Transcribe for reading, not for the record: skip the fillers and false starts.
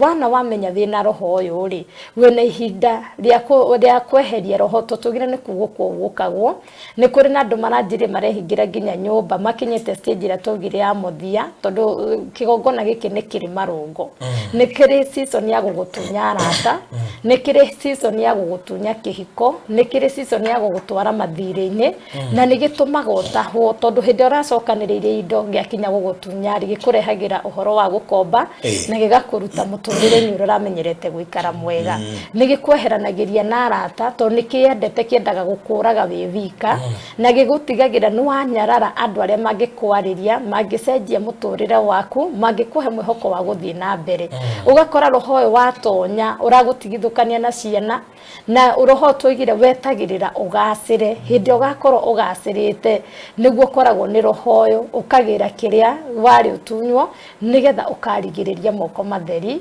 Wana wamenya wĩna roho ũyũ rĩ, wĩna ihinda rĩa kweheria roho tũtugire nĩ kugũkwo gũkagwo. Nĩ kũrĩ na andũ maranjirie marehingĩra nginya nyũmba makinyĩte stage ĩrĩa twaugire ya mũthia, tondũ kĩgongona gĩkĩ nĩ kĩrĩ marũngo, nĩ kĩrĩ season ya gũgũtunya arata, nĩ kĩrĩ season ya gũgũtunya kĩhiko, nĩ kĩrĩ season ya gũgũtwara mathirĩ-inĩ, na nĩ gĩtũmaga ũtahwo, tondũ hĩndĩ ĩrĩa ũracokanĩrĩirie indo gĩakinya gũgũtunya rĩ, gĩkũrehagĩra ũhoro wa gũkomba na gĩgakũruta mũtũrĩre-inĩ ũrĩa ũramenyerete gũikara mwega. Nĩ gĩkweheranagĩria na arata, tondũ nĩ kĩendete kĩendaga gũkũraga wĩ wika, na gĩgũtigagĩra nĩ wanyarara andũ arĩa mangĩkwarĩria, mangĩcenjia mũtũrĩre waku, mangĩkũhe mwĩhoko wa gũthiĩ na mbere. Ũgakora roho ũyũ watonya ũragũtigithũkania na ciana, na roho tũigire wetagĩrĩra ũgacĩre. Hĩndĩ ĩrĩa ũgakorwo ũgacĩrĩte, nĩguo ũkoragwo nĩ roho ũyũ ũkagĩra kĩrĩa warĩ ũtunywo, nĩgetha ũkarigĩrĩria moko matheri.